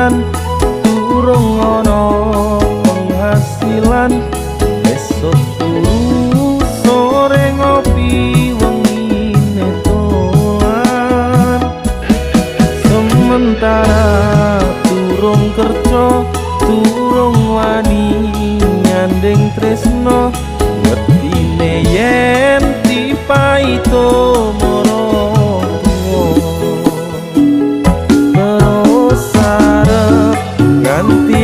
Pengangguran, durung ana penghasilan. Esuk turu, sore ngopi, wengine dolan. Sementara durung kerja, durung wani nyanding tresno, wedine yen dipaito moro tuwa. Terus arep nganti